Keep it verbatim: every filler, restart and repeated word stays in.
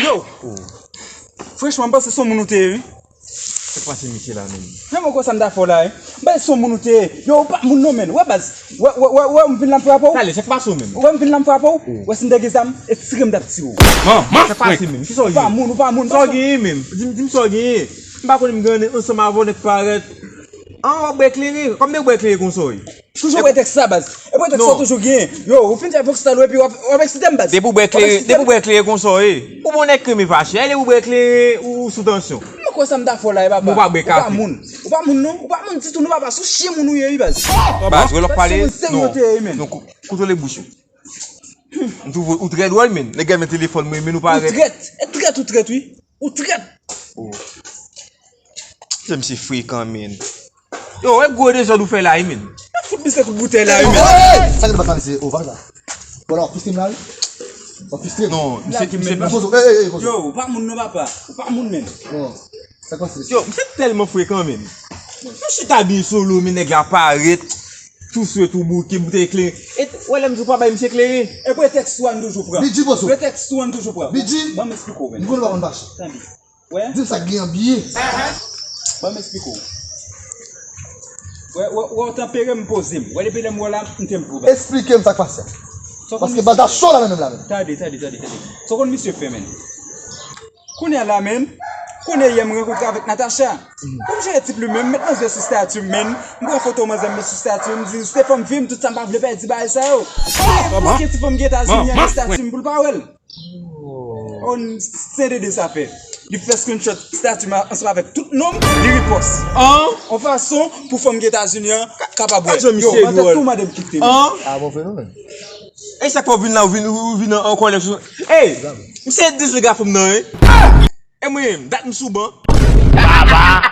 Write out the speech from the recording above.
Yo! Franchman, m panse se yon moun ou te ye, wi. Sa k pase misye la menm? Menm ou kwè sa m ta fè w la, wi. M panse se yon moun ou te ye. Yo, ou pa moun non, menn. Wè, baz. Wè, wè, wè, wè, m vin la m frape w. Talè, sa k pase w menm? Wè, m vin la m frape w. Wè, si m te gen zam, e tire m t ap tire w. Sa k pase menm? Kisa w ye? Ou pa moun, ou pa moun. Sa w genyen menm? Di m, di m sa w genyen. M pa konnen m gen ansanm avè w, nèg parèt. An, w ap bwè kleren. Kòm de w bwè kleren konsa w ye? Toujou pretèks sa, baz. E pretèks sa w toujou genyen. Yo, ou fin fè freestyle ou epi w ap, w ap eksite m, baz. Depi w bwè kleren, depi w bwè kleren konsa w ye. Ou bon nèg kreme fache. Depi w bwè kleren, ou sou tansyon. M kwè sa m ta fè w la, e papa. Ou pa bwè kafe. Ou pa moun. Ou pa moun, non. Ou pa moun ditou, non, papa. Se yon chyen moun ou ye, wi, baz. Baz, wè lòk pale. Se yon moun serye ou te ye, menn. Non, kou-, kontwole bouch ou. M twouve ou trè dwòl, menn. Nèg la men telefòn mwen, menn, ou parèt. Ou trèt. E trèt, ou trèt, wi. Ou trèt. Oh. Se misye frekan, menn. Yo, e gwo dezòd ou fè la, wi, menn. Fout misye kout boutèy la, wi, menn. Hey! Sa ki te bat la, mesye? Oh, pa sa. Bon, w ap piste m la, wi. W ap piste m. Non, misye, misye. Nan pozo. Hey, hey, hey, pozo. Yo, ou pa moun non, papa. Ou pa moun, menn. Non. Sa k pase, mesye? Yo, misye tèlman frekan, menn. Nou chita byen solo, men nèg la parèt. Tou swet ou bouke, boutèy kleren. E, wè, lè m di w pa bay misye kleren. E pretèks ou a n toujou pran. Bidji, pozo. Pretèks ou a n toujou pran. Bidji. Ban m eksplike w, menn. M konnen w pa konn fache. Tande. Wè? Di m sa k gen an byen. Ban m eksplike w. Wè, wè, wè, w tanpere m, poze m. Wè, depi lè m wè w la, m tanpere w. Eksplike m sa k pase. Paske bagay cho la nan menm la menm. Tande, tande, tande, tande. Sa w konn misye fè, menn? Kounye a la, menn. Kounye a yè m rankontre avèk Natacha. Pou m jere tip li menm, m met manzè sou stati m, menn. M pran foto manzè m met sou stati m, m di, se fanm vi m, tout sa m pa vle pèdi bagay sa yo. Kounye a, bouke ti fanm ki Etazini an gen stati m pou l pa wè l. Oh, se dede sa fè. Li fè screenshot stati m ansanm avèk tout non m, li repost. An? Yon fason pou fanm ki Etazini an kapab wè. Yo, matant tou mande m kite m. An? Ah, bon fenomèn. E sa k fè w vin la, ou vin, ou vin an, an kòlè sou. Ey! Misye disrespè fanm nan, wi. E mwen menm, dat m sou ban. Baba!